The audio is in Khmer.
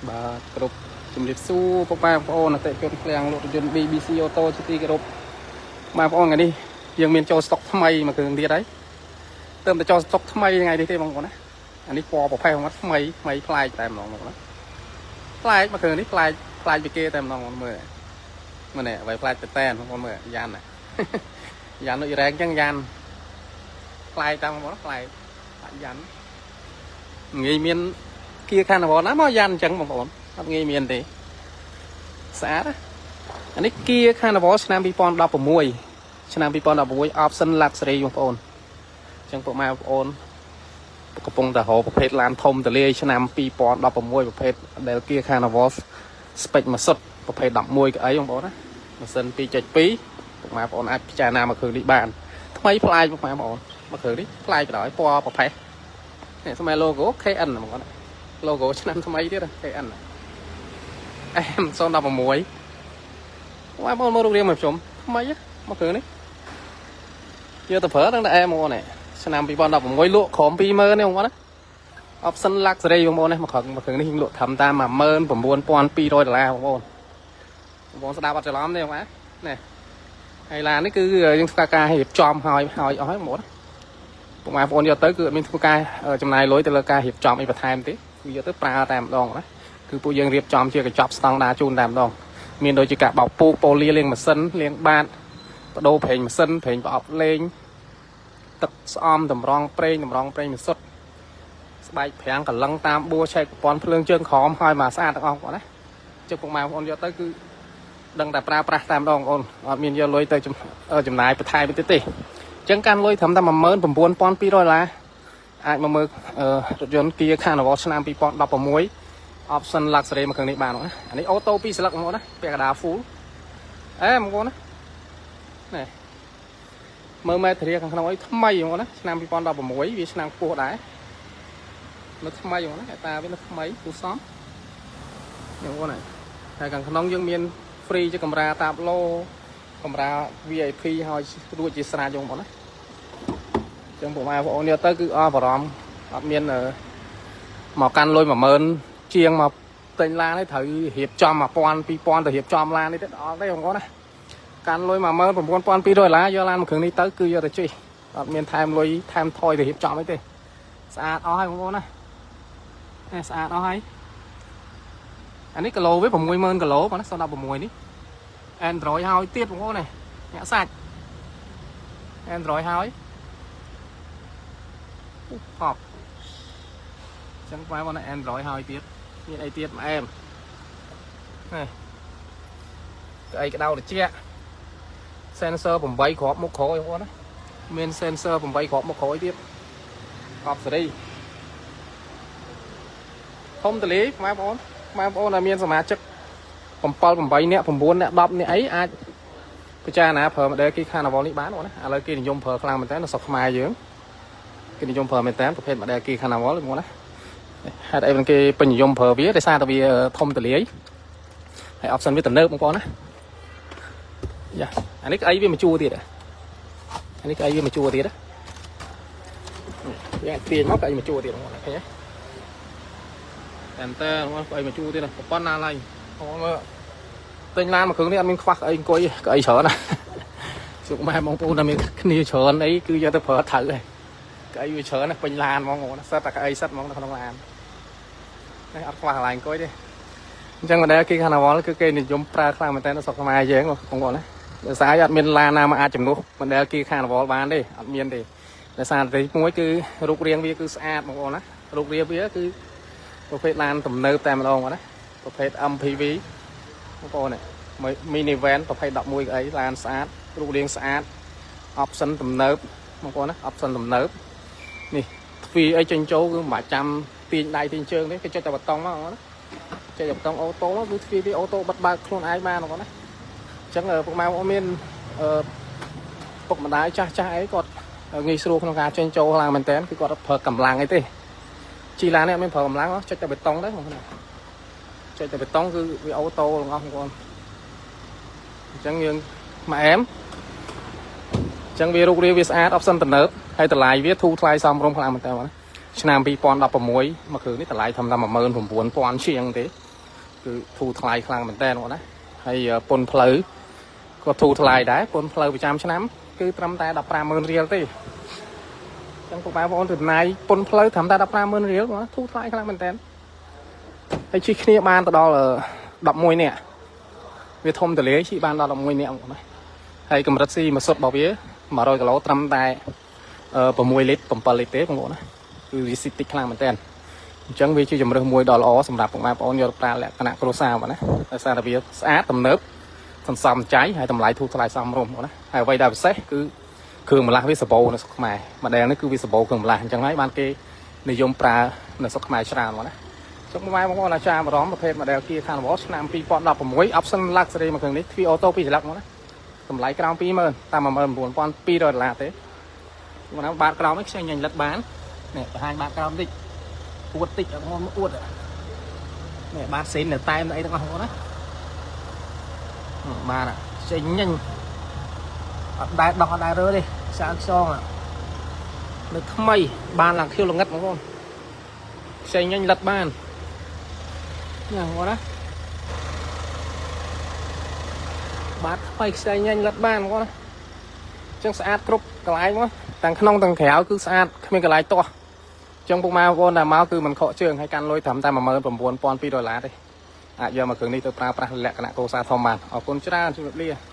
បាទគ្រប់ជំរាបសួរពុកម៉ែបងប្អូនអតិថិជនឃ្លាំងលក់រថយន្ត BBC Auto ជាទីគោរពបាទបងប្អូនថ្ងៃនេះយើងមានចូលស្តុកថ្មីមួយគ្រឿងទៀតហើយទើបតែចូលស្តុកថ្មីថ្ងៃនេះទេបងប្អូនណាអានេះពណ៌ប្រផេះរបស់ថ្មីថ្មីប្លែកតែម្ដងបងប្អូនណាប្លែកមួយគ្រឿងនេះប្លែកប្លែកពីគេតែម្ដងបងប្អូនមើលមើលនេះអ្វីប្លែកតែតែបងប្អូនមើលយ៉ាន់ណា យ៉ាន់ដូចរែងចឹងយ៉ាន់ប្លែកតាមបងប្អូនប្លែកប្លែកយ៉ាន់ងាយមាន Kia Carnival ណាមកយ៉ាន់អញ្ចឹងបងប្អូនអត់ងាយមានទេស្អាតណាអានេះ Kia Carnival ឆ្នាំ2016ឆ្នាំ2016 option luxury បងប្អូនអញ្ចឹងពួកម៉ែបងប្អូនកំពុងតែរកប្រភេទឡានធំទលាយឆ្នាំ2016ប្រភេទ model Kia Carnival spec មួយសុទ្ធប្រភេទ11កៅអីបងប្អូនណាម៉ាស៊ីន2.2ពុកម៉ែបងប្អូនអាចពិចារណាមកគ្រឿងនេះបានថ្មីប្លែកពុកម៉ែបងប្អូនមកគ្រឿងនេះប្លែកបណ្ដោយពណ៌ប្រផេះនេះស្មែ logo KN បងប្អូនណា logo ឆ្នាំថ្មីទៀត KN M 016បងប្អូនមើលរូបរាងមកខ្ញុំថ្មីមកគ្រឿងនេះយកទៅប្រើដល់តែអែមបងប្អូននេះឆ្នាំ2016លក់ក្រោម20000នេះបងប្អូនណា option luxury បងប្អូននេះមកគ្រឿងមកគ្រឿងនេះលក់ត្រឹមតាម19200ដុល្លារបងប្អូនបងប្អូនស្ដាប់អត់ច្រឡំទេបងប្អូននេះហើយឡាននេះគឺយើងធ្វើការរៀបចំហើយហើយអស់ហើយបងប្អូនពុកម៉ែបងប្អូនយកទៅគឺអត់មានធ្វើការចំណាយលុយទៅលើការរៀបចំអីបន្ថែមទេគឺយកទៅប្រើតែម្ដងណាគឺពួកយើងរៀបចំជាកញ្ចប់ស្តង់ដារជូនតែម្ដងមានដូចជាការបោកពូកប៉ូលីលាងម៉ាស៊ីនលាងបាតបដូរប្រេងម៉ាស៊ីនប្រេងប្រអប់លេងទឹកស្អំតម្រងប្រេងតម្រងប្រេងម៉ាសុតស្បែកប្រាំងកលឹងតាមបួឆែកប្រព័ន្ធភ្លើងជើងក្រោមហើយមកស្អាតទាំងអស់បងណាជិះពុកម៉ែបងប្អូនយកទៅគឺដឹងតែប្រើប្រាស់តែម្ដងបងប្អូនអត់មានយកលុយទៅចំណាយបន្ថែមទៀតទេអញ្ចឹងកាន់លុយត្រឹមតែ19200ដុល្លារអាចមកមើលរថយន្ត Kia Carnival ឆ្នាំ2016 option luxury មកគ្រឿងនេះបានណាអានេះauto ពីរស្លឹកបងប្អូនណាពាក់កណ្ដាល full អេបងប្អូនណានេះមើលម៉ែធារាខាងក្នុងអីថ្មីបងប្អូនណាឆ្នាំ2016វាឆ្នាំខ្ពស់ដែរនៅថ្មីបងប្អូនណាកតាវានៅថ្មីគូសំនេះបងប្អូនណាហើយខាងក្នុងយើងមាន free ជាកម្រាតាបឡូកម្រា VIP ហើយរួចជាស្រេចបងប្អូនណាអញ្ចឹងពួកម៉ែបងប្អូនយកទៅគឺអស់បារម្ភអត់មានមកកាន់លុយ10000ជាងមកទិញឡាននេះត្រូវរៀបចំ1000 2000ទៅរៀបចំឡាននេះទៅអត់ទេបងប្អូនណាកាន់លុយ19200ដុល្លារយកឡានមួយគ្រឿងនេះទៅគឺយកទៅជិះអត់មានថែមលុយថែមថយទៅរៀបចំអីទេស្អាតអស់ហើយបងប្អូនណានេះស្អាតអស់ហើយអានេះគីឡូវា60000គីឡូបងណា016នេះ Android ហើយទៀតបងប្អូននេះញាក់សាច់ Android ហើយអូហប់ចឹងបែបបងណា Android ហើយទៀតមានអីទៀតមកអែមនេះក្អីក្តៅត្រជាក់ sensor 8គ្រាប់មុខក្រោយបងប្អូនណាមាន sensor 8គ្រាប់មុខក្រោយទៀតកប់សេរីធំទលាយបងប្អូនបងប្អូនដែលមានសមាជិក7 8នាក់9នាក់10នាក់អីអាចពិចារណាប្រើ model Kia Carnival នេះបានបងណាឥឡូវគេនិយមប្រើខ្លាំងមែនតើនៅស្រុកខ្មែរយើងគេនិយមប្រើមែនតើប្រភេទ model Kia Carnival បងណាហេតុអីបានគេពេញនិយមប្រើវាដោយសារតែវាធំទលាយហើយ option វាទំនើបបងប្អូនណាយ៉ាអានេះក្អីវាមួយជួរទៀតអានេះក្អីវាមួយជួរទៀតវាអាចទាញមកក្អីមួយជួរទៀតបងប្អូនឃើញទេតែតើបងប្អូនក្អីមួយជួរទៀតប្រព័ន្ធណាឡៃបងប្អូនមើលទិញឡានមួយគ្រឿងនេះអត់មានខ្វះក្អីអង្គុយក្អីច្រើនណាសុខម៉ែបងប្អូនតែមានគ្នាច្រើនអីគឺយកទៅប្រើត្រូវហើយកៅអីវាច្រើនណាស់ពេញឡានហ្មងបងប្អូនសិតតែកៅអីសិតហ្មងនៅក្នុងឡាននេះអត់ខ្វះកន្លែងអង្គុយទេអញ្ចឹង model Kia Carnival គឺគេនិយមប្រើខ្លាំងមែនតើនៅស្រុកខ្មែរយើងបងប្អូនណាដោយសារអត់មានឡានណាមកអាចជំនួស model Kia Carnival បានទេអត់មានទេដោយសារតែមួយគឺរូបរាងវាគឺស្អាតបងប្អូនណារូបរាងវាគឺប្រភេទឡានទំនើបតែម្ដងបងណាប្រភេទ MPV បងប្អូននេះ mini van ប្រភេទ11កៅអីឡានស្អាតរូបរាងស្អាត option ទំនើបបងប្អូនណា option ទំនើបនេះទ្វារអីចេញចូលគឺមិនបាច់ចាំទាញដៃទាញជើងទេគេចុចតែប៊ូតុងមកបងប្អូនណាចុចតែប៊ូតុង auto មកគឺទ្វារវា auto បិទបើកខ្លួនឯងបានបងប្អូនណាអញ្ចឹងពុកម៉ែបងប្អូនមានអឺពុកម្ដាយចាស់ចាស់អីគាត់ងាយស្រួលក្នុងការចេញចូលឡើងមែនតើគឺគាត់អត់ប្រើកម្លាំងអីទេជីឡាននេះអត់មានប្រើកម្លាំងចុចតែប៊ូតុងទេបងប្អូនចុចតែប៊ូតុងគឺវា auto ទាំងអស់បងប្អូនអញ្ចឹងយើងមកអែមអញ្ចឹងវារូបរាងវាស្អាត option ទំនើបហើយតម្លៃវាធូរថ្លៃសមរម្យខ្លាំងមែនតើបងណាឆ្នាំ2016មួយគ្រឿងនេះតម្លៃធម្មតា19000ជាងទេ គឺធូរថ្លៃខ្លាំងមែនតើបងណាហើយពន្ធផ្លូវក៏ធូរថ្លៃដែរពន្ធផ្លូវប្រចាំឆ្នាំគឺត្រឹមតែ150,000រៀលទេចឹងពុកម៉ែបងប្អូនចំណាយពន្ធផ្លូវត្រឹមតែ150,000រៀលបងណាធូរថ្លៃខ្លាំងមែនតើហើយជិះគ្នាបានទៅដល់11នាក់វាធំទលាយជិះបានដល់11នាក់បងណាហើយកម្រិតស៊ីម៉ាស៊ូតរបស់វា100គីឡូត្រឹមតែ6លីត្រ7លីត្រទេបងប្អូនណាគឺវាស៊ីតិចខ្លាំងមែនតើអញ្ចឹងវាជាជំរើសមួយដ៏ល្អសម្រាប់ពុកម៉ែបងប្អូនយកទៅប្រើលក្ខណៈគ្រួសារបងណាដោយសារតែវាស្អាតទំនើបសន្សំចៃហើយតម្លៃធូរថ្លៃសមរម្យបងណាហើយអ្វីដែលពិសេសគឺគ្រឿងបន្លាស់វាសម្បូរនៅស្រុកខ្មែរ model នេះគឺវាសម្បូរគ្រឿងបន្លាស់អញ្ចឹងហើយបានគេនិយមប្រើនៅស្រុកខ្មែរច្រើនបងណាសុខម៉ែបងប្អូនអាចារ្យអារម្មណ៍ប្រភេទ model Kia Carnival ឆ្នាំ2016 option luxury មួយគ្រឿងនេះទ្វារអូតូ2ស្លាកបងណាតម្លៃក្រោម20000តាម19200ដុល្លារទេបងណាបាតក្រោមនេះខ្ចីញញលិតបាននេះបង្ហាញបាតក្រោមតិចអួតតិចបងប្អូនអួតនេះបាតស៊ីននៅតែមអីទាំងអស់បងប្អូនណាបាទខ្ចីញញអត់ដែរដោះអត់ដែររើទេខ្សែខ្សងនៅថ្មីបានឡើងខៀវល្ងិតបងប្អូនខ្ចីញញលិតបាននេះបងប្អូនណាបាទថ្មីខ្ចីញញលិតបានបងប្អូនណាចឹងស្អាតគ្រប់កន្លែងមកទាំងក្នុងទាំងក្រៅគឺស្អាតគ្មានកន្លែងទាស់ចឹងពុកម៉ែបងប្អូនដែលមកគឺមិនខកជើងហើយកាន់លុយត្រឹមតែ19200ដុល្លារទេអាចយកមកគ្រឿងនេះទៅប្រើប្រាស់លក្ខណៈគ្រួសារធំបានអរគុណច្រើនជម្រាបលា។